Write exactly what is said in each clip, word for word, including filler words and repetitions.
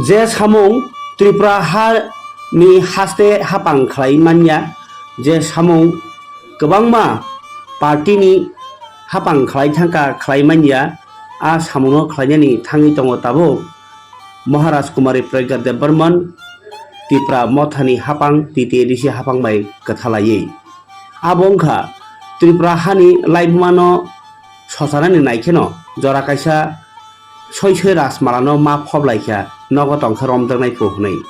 Je samung Tripura ha ni haste hapang khlai manya, je samung kwbangma party ni hapang khlai thangkha khlai manya, a samungno khlainani thangwi tongo tabuk Maharaj Kumari Pragya Debbarman Tipra Mothani hapang T T A D C hapang bai kwthalaiwi. Abo wngkha Tripura hani laibumano sochanani naikheno jora kaisa soi soi rajmalano ma phoblai kha nogo tongkha romjaknai phu hwnwi.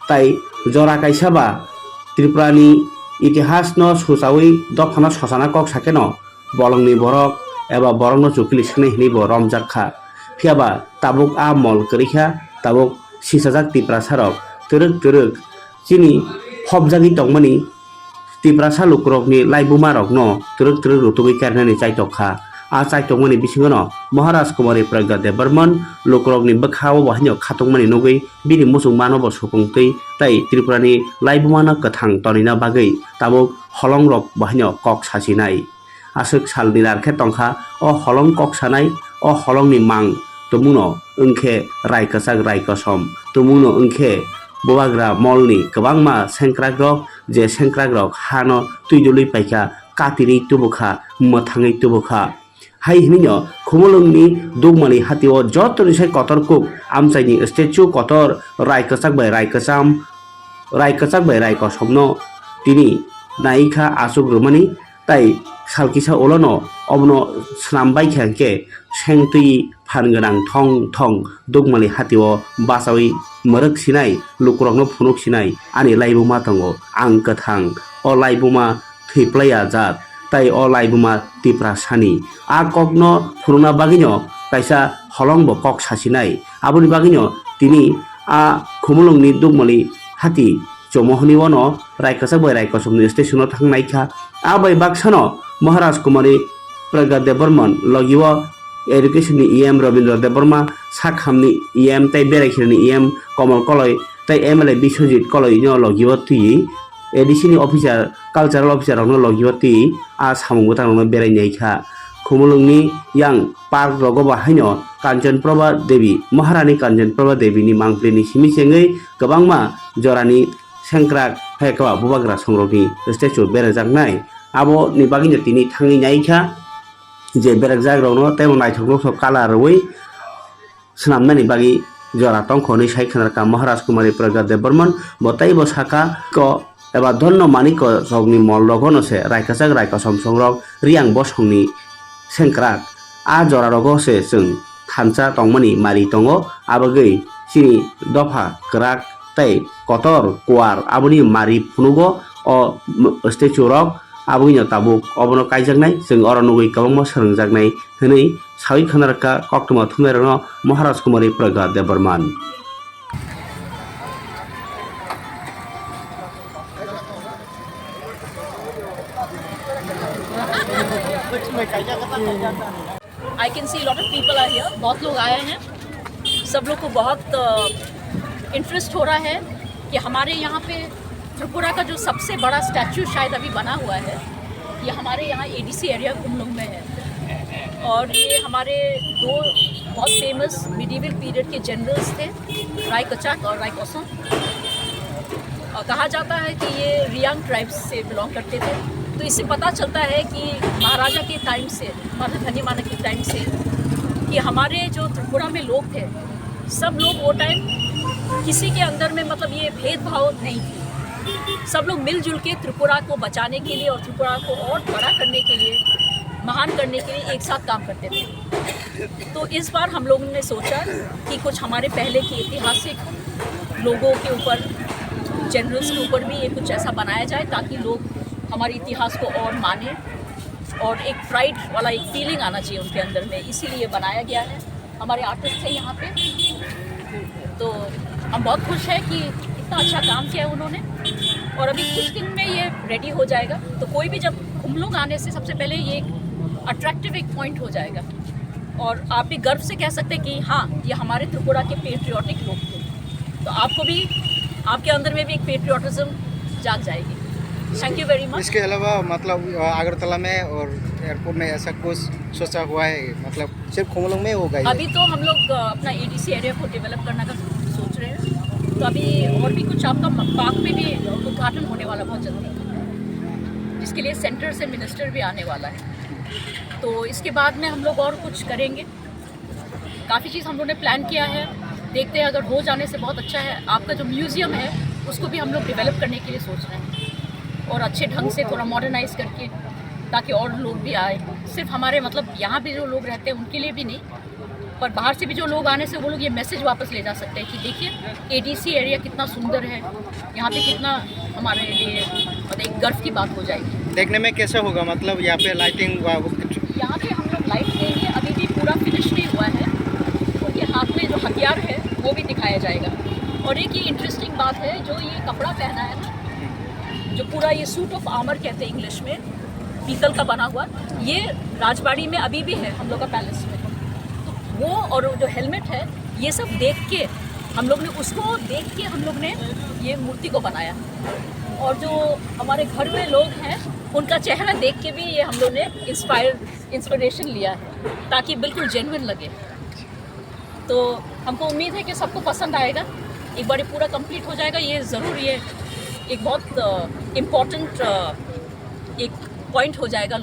Tai jora kaisa ba Tripurani itihasno suchawi dophano sochana kok sakheno bolongni borok eba borokno chukili swngnai hwnwi bo romjak kha. Phiyaba tabuk a mol kwrwi kha, tabuk sisajak Tiprasarok twrwk twrwk chini phobjagwi tongmani Tiprasa lukurokni laibumarokno twrwk twrwk rutugwi karinani chaitok kha. A chaitokmani bisingono Maharaj Kumari Pragya Debbarman lukurokni bwkha-o bo haino khatungmani nugwi bini muchungmano bo supung twi tai Tripurani laibumano kwthang tonina bagwi tabuk holongrok bo haino kok sachinai. Aswk salni lar khe tongkha, o holong kok sanai, o holongni mang tumungno wngkhe rai kwchak rai kosom, tumungno wngkhe bubagra molni kwbangma sengkrakrok, je sengkrakrok hano twidulwi paikha, katirwi tubukha, mwthangwi tubukha. Hai hinino Khumulwngni Dugmali hatio joto nisai kotor kuk amchaini statue kotor rai kwchak bai rai kwcham, rai kwchak bai rai kosomno tini naikha achuk rwmani. Tai sal kisa ulono obono swnam bai kha hwnkhe sengtwi phan gwnang thong thong Dugmali hatio bachaui mwrwk sinai, lukurokno phunuk sinai ani laibuma tongo. Ang kwthang, o laibuma thwi playa jat, tai o laibuma Tiprasani. A kokno phunukna bagwino kaisa holongbo kok sasinai. Aboni bagwino tini a Khumulwngni Dugmali hati Chomo hwnwi wano rai kwchak bai rai kosomni station-o thang nai kha. A bai baksano Maharaj Kumari Pragya Debbarman, logi-o education-ni E M Rabindra Debbarma, sak hamni E M tei Beraikherni E M Komol Koloi tei M L A Biswajit Koloi-no logi-o twiwi A D C-ni officer, cultural officer-rokno logi-o twiwi a samung bwtangrokno berai nai kha. Khumulwngni yang park rogo bo haino Kanchan Prabha Devi, Maharani Kanchan Prabha Devini mangpili ni simi chengwi kwbangma jorani sengkrak hai kwba bubagra songrokni statue berejaknai. Aboni bagwino tini thangwi nai kha je berajak rokno teibo naithok nukhok colour rwui swnamnani bagwi jora tongkha hwnwi sai khna rwkha Maharaj Kumari Pragya Debbarman. Bo teibo saka ko eba Dhonno Manikko rokni mol rogono se rai kwchak rai kosom songrok Riyang bosongni sengkrak. A jora rogo se chwng thansa tongmani mari tongo, abagwi chini dopha kwrak tei kotor kuar aboni mari phunugo o statue rok, abagwino tabuk obono kaijaknai, chwng oro nugwi kwbangma swrwngjaknai hwnwi sawi khna rwkha koktwma thumnairokno Maharaj Kumari Pragya Debbarman. I can see a lot of people are here, बहुत लोग आए हैं। सब लोग को बहुत इंटरेस्ट हो रहा है कि हमारे यहाँ पे त्रिपुरा का जो सबसे बड़ा स्टैचू शायद अभी बना हुआ है, ये हमारे यहाँ एडीसी एरिया कुमलुंग में है। और ये हमारे दो बहुत फेमस मिडिवल पीरियड के जनरल्स थे, राय कचाक और राय कोसोम। और कहा जाता है कि ये रियांग ट्राइब्स से बिलोंग करते थे। तो इससे पता चलता है कि महाराजा के टाइम से, माता धन्य माना के टाइम से, कि हमारे जो त्रिपुरा में लोग थे, सब लोग वो टाइम किसी के अंदर में, मतलब, ये भेदभाव नहीं थी। सब लोग मिलजुल के त्रिपुरा को बचाने के लिए और त्रिपुरा को और बड़ा करने के लिए, महान करने के लिए एक साथ काम करते थे। तो इस बार हम लोगों ने सोचा कि कुछ हमारे पहले के ऐतिहासिक लोगों के ऊपर, जनरल्स के ऊपर भी ये कुछ ऐसा बनाया जाए, ताकि लोग हमारे इतिहास को और माने और एक प्राइड वाला एक फीलिंग आना चाहिए उनके अंदर में, इसीलिए बनाया गया है। हमारे आर्टिस्ट हैं यहाँ पे, तो हम बहुत खुश हैं कि इतना अच्छा काम किया है उन्होंने। और अभी कुछ दिन में ये रेडी हो जाएगा, तो कोई भी जब खुमलुंग आने से सबसे पहले ये एक अट्रैक्टिव एक पॉइंट हो जाएगा। और आप भी गर्व से कह सकते हैं कि हाँ, ये हमारे त्रिपुरा के पेट्रियाटिक लोग थे। तो आपको भी, आपके अंदर में भी एक पेट्रियाटिज्म जाग जाएगी। Thank you very much. इसके अलावा, मतलब, अ, अगरतला में और एयरपोर्ट में ऐसा कुछ सोचा हुआ है? मतलब, सिर्फ खुमलुंग में होगा ये? अभी तो हम लोग, अ, अपना एडीसी एरिया को डेवलप करने का सोच रहे हैं। तो अभी और भी कुछ आपका पार्क में भी उद्घाटन होने वाला बहुत जल्दी, जिसके लिए सेंटर से मिनिस्टर भी आने वाला है। तो इसके बाद में हम लोग और कुछ करेंगे। काफ़ी चीज़ हम लोगों ने प्लान किया है, देखते हैं, अगर हो जाने से बहुत अच्छा है। आपका जो म्यूज़ियम है, उसको भी हम लोग डेवलप करने के लिए सोच रहे हैं, और अच्छे ढंग से थोड़ा मॉडर्नाइज करके, ताकि और लोग भी आए। सिर्फ हमारे, मतलब, यहाँ पे जो लोग रहते हैं, उनके लिए भी नहीं, पर बाहर से भी जो लोग आने से, वो लोग ये मैसेज वापस ले जा सकते हैं कि देखिए, एडीसी एरिया कितना सुंदर है, यहाँ पे कितना हमारे लिए, मतलब, एक गर्व की बात हो जाएगी। देखने में कैसा होगा, मतलब, यहाँ पे लाइटिंग? यहाँ पे हम लोग लाइट देंगे, अभी भी पूरा फिनिश नहीं हुआ है। उनके हाथ में जो हथियार है, वो भी दिखाया जाएगा। और एक ये इंटरेस्टिंग बात है, जो ये कपड़ा पहना है ना, जो पूरा ये सूट ऑफ आर्मर कहते हैं इंग्लिश में, पीतल का बना हुआ, ये राजबाड़ी में अभी भी है हम लोग का पैलेस में। तो वो और जो हेलमेट है, ये सब देख के, हम लोग ने उसको देख के हम लोग ने ये मूर्ति को बनाया। और जो हमारे घर में लोग हैं, उनका चेहरा देख के भी ये हम लोग ने इंस्पायर इंस्पिरेशन लिया है, ताकि बिल्कुल जेन्युइन लगे। तो हमको उम्मीद है कि सबको पसंद आएगा। एक बार ये पूरा कंप्लीट हो जाएगा, ये ज़रूर, ये एक बहुत इम्पोर्टेंट एक पॉइंट हो जाएगा